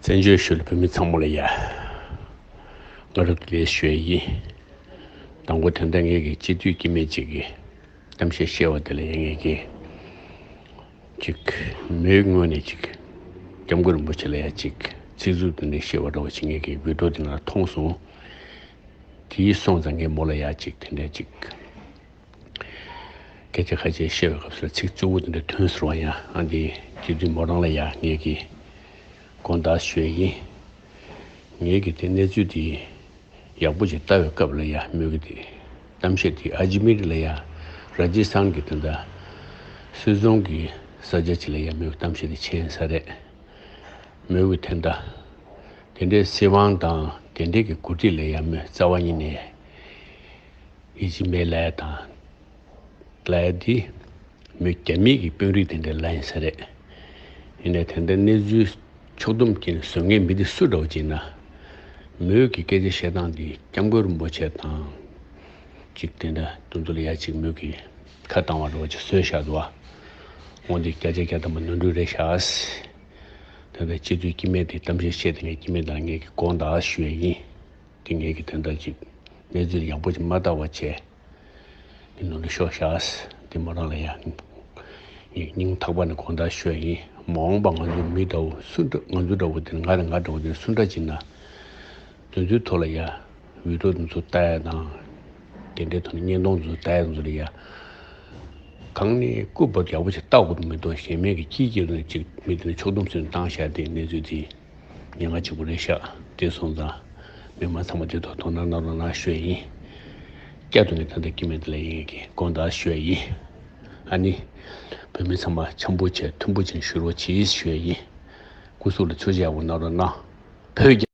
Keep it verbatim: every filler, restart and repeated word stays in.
བཙན་བྱོལ་གཞུང་ལ་བོད་མི་ཚང་མ་ལ་ཡ། སྔ་དྲོ་བདེ་ལེགས་ཞུ་ཡ་ཡིན། དང་པོ་དེ་འདྲ་ངེད་ཀྱི་སྤྱི་འཐུས་སྐྱེ་དམན་ཅིག་གི་གཏམ་བཤད་བཤད་པ་དེ་ལ་ཡ་ངེད་ཀྱི་ཅིག་མོས་ངོས་ནས་ཅིག་སྐྱབས་མགོན་རིན་པོ་ཆེ་ལ་ཡ་ཅིག་ཚིག་རྩུབ་དེ་འདྲ་བཤད་པ་འདྲ་བ་ཅིག་ངེད་ཀྱི་བི་ཌིའོ་དེ་ནང་མཐོང་སོང་། དེའི་སོང་ཙང་ངས་མོ་ལ་ཡ་ཅིག་དེ་འདྲ་ཅིག་སྐད་ཆ་ཁ་ཤས་བཤད་པའི་སྐབས་སུ་ཚིག་རྩུབ་པོ་དེ་འདྲ་ཐོན་ཟེར་བ་ཡང་ཨ་འདི་སྤྱི་འཐུས་མོ་རང་ལ་ཡང་ངེད་ཀྱིས་དགོངས་དག་ཞུ་ཡ་ཡིན། ངེད་ཀྱིས་དེ་གནས་ཚུལ་དེ་ཡག་པོ་ཞིག་ལྟ་བའི་སྐབས་ལ་ཡང་མོས་ཀྱི་དེ་གཏམ་བཤད་དེ་ཨ་ཇི་མིར་ལ་ཡང་ར་ཇི་སི་ཐན་གྱི་དེ་འདྲ་སུད་ཚོང་གི་ས་ཆ་ཅིག་ལ་ཡང་མོས་ཀྱི་གཏམ་བཤད་དེ་མཁྱེན་ས་རེད། མོས་ཀྱི་དེ་འདྲ་དེ་འདྲའི་སྲིད་དབང་དང་དེ་འདྲའི་གི་འགོ་ཁྲིད་ལ་ཡང་མོས་རྩ་བ་ཉིད་ནས། ཡིད་ཆེས་མེད་ལབ་ཡ་དང་། ལབ་ཡ་འདི་མོས་རྒྱ་མིའི་གི་དཔོན་རིགས་དེ་འདྲའི་ལབ་ཡིན་ས་རེད། ཡིན་ནའི་དེ་འདྲ་གནས་ཚུལ་ཕྱོགས་བསྡོམས་ཀྱིས་བཟོ་མཁན་མི་དེ་སུ་འདྲ་བོ་ཅིག་ན། མོས་ཀྱི་སྐད་ཆ་བཤད་སྟངས་འདི་སྐྱབས་མགོན་རིན་པོ་ཆེ་དང་། ཅིག་དེ་འདྲ་དེ་ཚོ་ལ་ཡ་ཅིག་མོས་ཀྱིས་ཁ་བཏང་བ་འདྲ་བོ་ཅིག་བཟོས་བཞག་འདུག་བ། འོ་འདི་བརྒྱ་ཆ་བརྒྱ་ཐམ་པ་ནོར་འཁྲུལ་རེད་ཤག་དེ་འདྲ་སྤྱི་འཐུས་སྐྱེ་དམན་དེ་གཏམ་བཤད་བཤད་དེ་ངས་སྐྱེ་དམན་དང་ངས་ཀྱི་དགོངས་དག་ཞུ་ཡ་ཡིན། དེ་ངེད་ཀྱི་དོན་དག་ཅིག་གནས་ཚུལ་ཡག་པོ་ཅིག་མ་བལྟ་བ་བྱས། དེ་ནང་དུ་ཤོག་ཤག་དེ་མོ་རང་ལ་ཡང་ངས་སྙིང་ཐག་པ་ནས་དགོངས་དག་ཞུ་ཡ་ཡིན། མ་འོངས་པ་ང་ཚོ་མི་འདྲ་བོ་སུ་འདྲ་ང་ཚོ་འདྲ་བོ་དེ་ང་རེད་ང་འདྲ་བོ་དེ་སུ་འདྲ་ཅིག་ན། དེ་ཚོའི་ཐོག་ལ་ཡ་བི་ཌིའོ་དེ་ཚོ་ལྟ་ཡ་དང་། དེ་འདྲའི་ཐོག་ནས་བརྙན་ཐུང་དེ་ཚོ་ལྟ་ཡ་དེ་ཚོ་ལ་ཡ། གང་ནས་སྐུ་བབ་ཡག་པོ་ཅིག་ལྟ་དགོས་མི་འདུག་གཞན་མེད་ཀྱི་ཁྱི་སྐྱེས་དོན་ཅིག་མི་དེ་ནས་ཕྱོགས་བསྡོམས་ཟིན་བཏང་བཞག་དེ་གནས་ཚུལ་དེ། ཉེན་ཁ་ཆེན་པོ་རེད་ཤག་དེ་སོང་ཙང་མི་མང་ཚང་མ་དེ་ཐོག་དོ་སྣང་གནང་རོགས་གནང་ཞུ་ཡ་ཡིན། བསྐྱར་དུ་ངས་ད་ལྟ་སྐྱེ་དམན་དེ་ལ་ཡིན་གྱི་དགོངས་དག་ཞུ་ཡ་ཡིན། ཨ་ནི། བོད་མི་ཚང་མ་འཆམ་པོ་བྱས་མཐུན་པོ་བྱས་བཞུགས་རོགས་གྱིས་ཞུ་ཡ་ཡིན། སྐུ་གཟུགས་ལ་ཐུགས་རྗེ་ཡག་པོ་གནང་རོགས་གནང་། བོད་རྒྱ།